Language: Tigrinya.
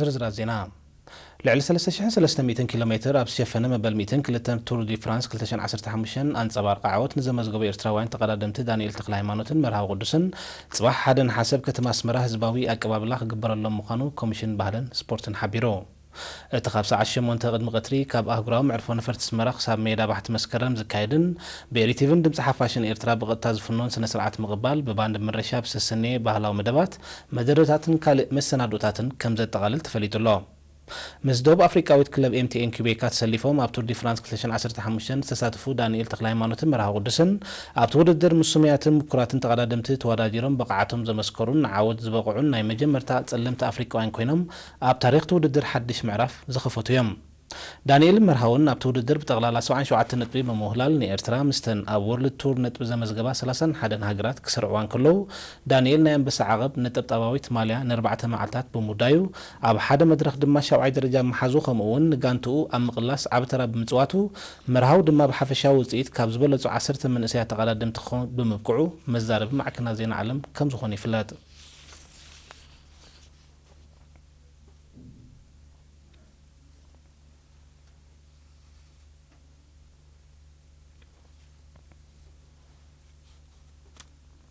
ዝርዝራት ዜና። ልዕሊ ሰለስተ ሽሕን ሰለስተ ሚእትን ኪሎ ሜትር ኣብ ዝሸፈነ መበል ሚእትን ክልተን ቱር ዲ ፍራንስ ክልተ ሽሕን ዓሰርተ ሓሙሽተን ኣንጸባርቂ ዓወት ንዘመዝገቡ ኤርትራውያን ተቐዳደምቲ ዳንኤል ተኽለሃይማኖትን መርሃዊ ቅዱስን፣ ጽባሕ ሓደ ነሓሰ ኣብ ከተማ ኣስመራ ህዝባዊ ኣቀባብላ ክግበረሎም ምዃኑ ኮሚሽን ባህልን ስፖርትን ሓቢሩ። እቲ ካብ ሰዓት ሸሞንተ ቅድሚ ቀትሪ ካብ ኣህጉራዊ መዕርፎ ነፈርቲ ኣስመራ ክሳብ ሜዳ ባሕቲ መስከረም ዝካየድን ብኤሪቲቪን ድምጺ ሓፋሽን ኤርትራ ብቐጥታ ዝፍኖን ስነ ስርዓት ምቕባል ብባንድ ምረሻ ብዝተሰነየ ባህላዊ መደባት፣ መደረታትን ካልእ መሰናዶታትን ከም ዘጠቓልል ተፈሊጡ ኣሎ። ምስ ደቡብ ኣፍሪቃዊት ክለብ ኤምቲኤን ኪቤካ ተሰሊፎም ኣብ ቱር ዲ ፍራንስ ክልተ ሽሕን ዓሰርተ ሓሙሽተን ዝተሳተፉ ዳንኤል ተኽለሃይማኖትን መርሃዊ ቅዱስን፣ ኣብቲ ውድድር ምስ ስሙያትን ምኩራትን ተቐዳደምቲ ተወዳዲሮም ብቕዓቶም ዘመስከሩን ንዓወት ዝበቕዑን ናይ መጀመርታ ጸለምቲ ኣፍሪቃውያን ኮይኖም ኣብ ታሪኽ እቲ ውድድር ሓድሽ ምዕራፍ ዝኸፈቱ እዮም። ዳንኤልን መርሃውን ኣብቲ ውድድር ብጠቕላላ ሰብዓን ሸውዓተን ነጥቢ ብምውህላል ንኤርትራ ምስተን ኣብ ወርልድ ቱር ነጥቢ ዘመዝገባ ሰላሳን ሓደን ሃገራት ክሰርዕዋ እንከለዉ፣ ዳንኤል ናይ ኣንበሳ ዓቐብ ነጠብጣባዊት ማልያ ንኣርባዕተ መዓልታት ብምውዳዩ ኣብ ሓደ መድረኽ ድማ ሻብዓይ ደረጃ ምሓዙ ከምኡ እውን ንጋንትኡ ኣብ ምቕላስ ዓቢ ተራ ብምጽዋቱ፣ መርሃው ድማ ብሓፈሻዊ ውጽኢት ካብ ዝበለጹ ዓሰርተ መንእሰያት ተቐዳደምቲ ክኸውን ብምብቅዑ መዛረቢ ማዕከናት ዜና ዓለም ከም ዝኾነ ይፍለጥ።